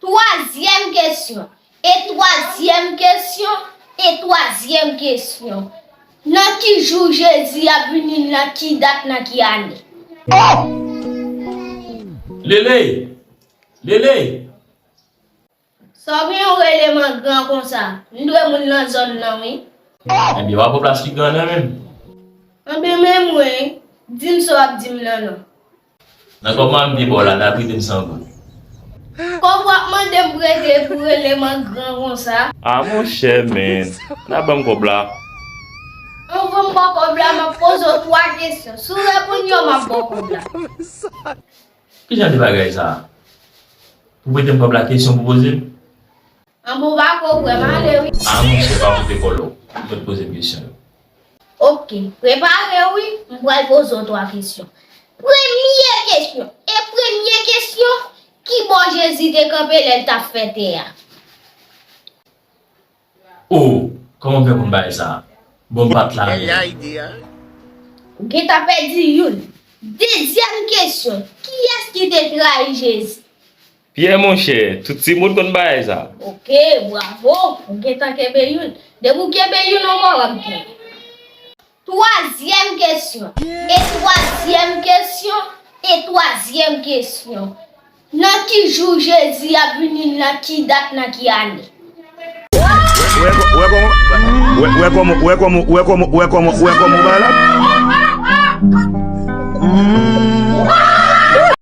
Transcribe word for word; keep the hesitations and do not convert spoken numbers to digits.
Twazyèm kesyon. E twazyèm kesyon. E twazyèm kesyon. Nan ki jou Jezi ap vini, nan ki dat, nan ki ane? Lele! Lele! Sa w gen yon rele m an gran konsa? M dwe moun nan zòn nan wi. Ebyen w ap pran plas ki gran nan menm. Anben men mwen, di m sa w ap di m nan non. Nan kòman m te ba w la, n ap rete m san goud. Kòb w ap mande m prete pou rele m an gran konsa? A monchè men, n ap ban m kòb la. Anvan m ba w kòb la, m ap poze w twa kesyon. Si w reponn yo, m ap ba w kòb la. Ki jan de bagay sa a? Pou prete m kòb la, kesyon pou poze m? Anben w pa ko kwè m ale wi. A monchè, pa monte kòlò. Ou mèt poze m kesyon yo. Oke, prepare wi, m pral poze w twa kesyon. Premye kesyon, e premye kesyon, ki bò Jezi te kanpe lè l t ap fè tè a? O, kòman m fè konn bagay sa a? Bon, m pa t la menm. Ou gentan pèdi youn. Dezyèm kesyon, kiyès ki te trayi Jezi? Pyè monchè, tout timoun konn bagay sa. Oke, bravo, ou gentan kenbe youn. Depi w kenbe youn ankò w ap gen. Twazyèm kesyon. E twazyèm kesyon. E twazyèm kesyon. Nan ki jou Jezi ap vini, nan ki dat, nan ki ane? Wè kòman, wè kòman, wè kòman, wè kòman, wè kòman, wè kòman, wè kòman w bay la.